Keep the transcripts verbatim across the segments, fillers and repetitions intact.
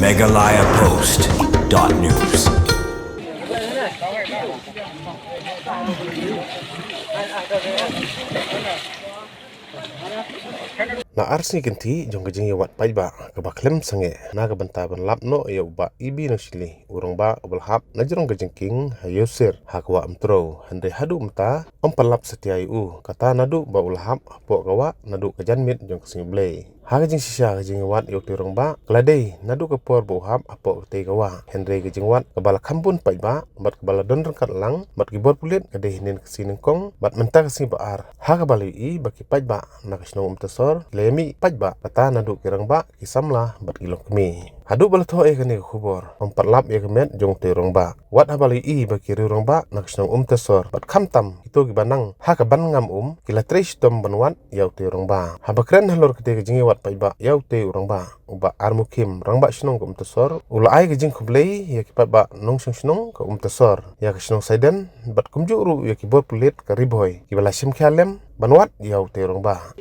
Meghalaya Post dot news. Na ar sngi kynthih jong ka jingïawad paidbah kaba khlem sangeh na ka bynta ban lap noh ïa u Bah E B Nongshynlei, u rangbah uba la hap na jrong ka jingkieng ha Ïewsir ha ka wah Umtrew, hynrei haduh mynta ym pat lap satia ïa u, kata naduh ba u la hap hapoh ka wah naduh ka janmiet jong ka sngi Blei. Ha ka jingshisha ka jingïawad ïa utei u rangbah ka la dei naduh ka por ba u hap hapoh katei ka wah, hynrei ka jingwad kaba la kham bun paidbah bad kaba la don ryngkat lang bad ki bor pulit ka dei hynnin ka sngi nyngkong bad mynta ka sngi ba ar, ha kaba la ïohi ba ki paidbah na ka shnong Umtasor ki la ïamih paidbah, kata naduh ki rangbah, ki samla bad ki longkmie. Haduh ba la thoh ïa kane ka khubor ym pat lap ïa ka met jong utei u rangbah. Wat haba la ïohi ba ki riew rangbah na ka shnong Umtasor bad khamtam kito kiba nang ha ka ban ngam um ki la trei shitom ban wad ïa utei u rangbah. Haba kren halor katei ka jingïawad paidbah ïa utei u rangbah, u Bah Armukim, rangbah shnong ka Umtasor, u la ai ka jingkhublei ïa ki paidbah nongshong shnong ka Umtasor, ïa ka shnong Saiden bad kumjuh ruh ïa ki bor pulit ka Ri Bhoi kiba la shim khia lem ban wad ïa utei u rangbah.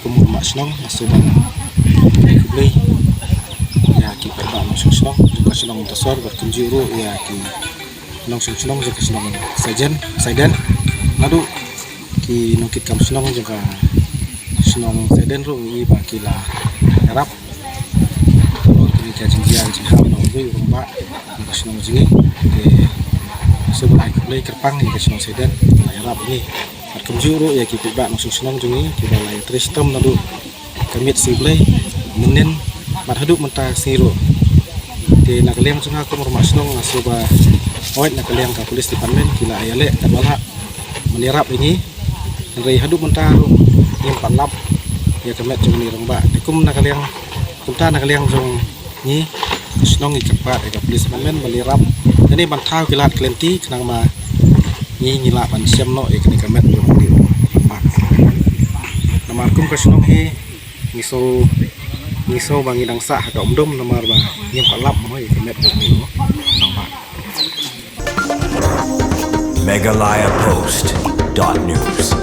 Kum u rangbah shnong nga sngewbha ban khublei ïa ki paidbah nongshong shnong jong ka shnong Umtasor bad kumjuh ruh ïa ki nongshong shnong jong ka shnong Saiden, Saiden. Naduh ki nongkitkam shnong jong ka shnong Saiden ruh ngi i ba ki la ïarap halor kane ka jingjia ka jinghap na uwei u rangbah na ka shnong jong ngi. Te sngewbha ai khublei kyrpang ïa ka shnong Saiden ba la ïarap ïa ngi. Bad kumjuh ruh ïa ki paidbah nongshong shnong jong ngi kiba la ïatrei shitom naduh ka miet sngi Blei mynnin bad haduh mynta ka sngi ruh. Te na ka liang jong nga kum u rangbah shnong nga sngewbha oi na ka liang ka police department ki la ïaleh katba lah ban ïarap ïa ngi. Hynrei haduh mynta ruh ngim pat lap ïa ka met jong une u rangbah. Te kum na ka liang, kumta na ka liang jong ngi ka shnong ngi kyrpad ïa ka police department ban ïarap ïa ngi ban thaw ki lad ki lynti khnang ba ngi, ngi lah ban shem noh ïa kane ka met jong une u rangbah. Namar kum ka shnong hi ngi sngew, ngi sngew ba ngi dang sah ha ka umdum namar ba ngim pat lap mo ïa ka met jong une u rangbah. Meghalaya Post dot news.